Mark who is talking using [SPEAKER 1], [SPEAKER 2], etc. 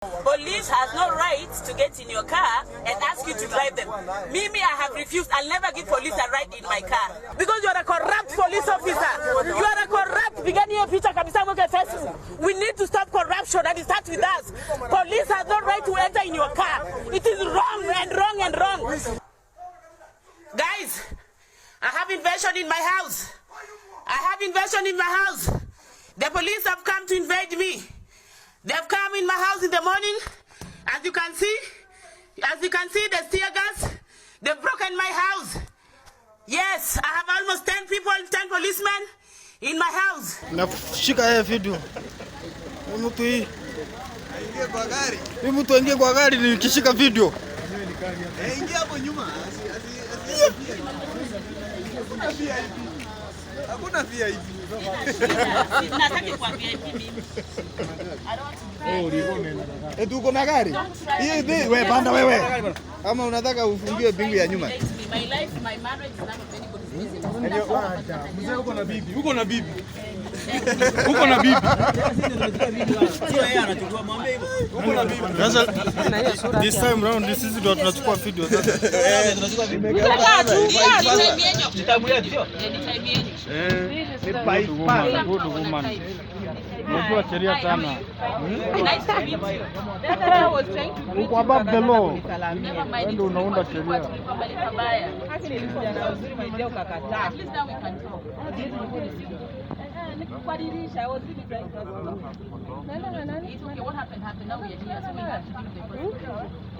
[SPEAKER 1] Police has no right to get in your car and ask you to drive them. Mimi, I have refused. I'll never give police a ride in my car. Because you are a corrupt police officer. You are a corrupt. Pigani hiyo picha kabisa mweke Facebook. We need to stop corruption and it starts with us. Police has no right to enter in your car. It is wrong and wrong and wrong. Guys, I have invasion in my house. I have invasion in my house. The police have come to invade me. They have come in my house in the morning. As you can see, the tear gas, they've broken my house. Yes, I have almost 10 people, 10 policemen in my house.
[SPEAKER 2] Nashika yeye video. Huyu mtu hii.
[SPEAKER 3] Aingie kwa gari.
[SPEAKER 2] Huyu mtu aingie kwa gari nikishika video.
[SPEAKER 3] Eh, ingia hapo nyuma. Hakuna VIP. Hakuna VIP.
[SPEAKER 1] Nataki kwa VIP mimi. I don't want to be
[SPEAKER 3] Eti uko na gari? Hii hii wewe panda wewe. Kama unataka ufungiwe pingu ya nyuma.
[SPEAKER 1] My life, my marriage is none of anybody's business.
[SPEAKER 4] Mzee, uko na bibi, uko na bibi. Uko na bibi. Uko na bibi.
[SPEAKER 2] Sasa this time round this is ndio tunachukua video sasa.
[SPEAKER 1] Kaa tu, kaa tu. Ni time yenu. Eh, ni time yenu.
[SPEAKER 2] Good woman, good woman. Unajua sheria sana.
[SPEAKER 1] Nice to meet you.
[SPEAKER 2] Uko above the law.
[SPEAKER 1] Never mind.
[SPEAKER 2] Wewe ndio unaunda sheria.
[SPEAKER 1] Tulikuwa mahali pabaya. At least now we can talk. Kwa dirisha, I was really trying to. It's okay, what happened happened. Now we are here, so we have to deal with the consequences.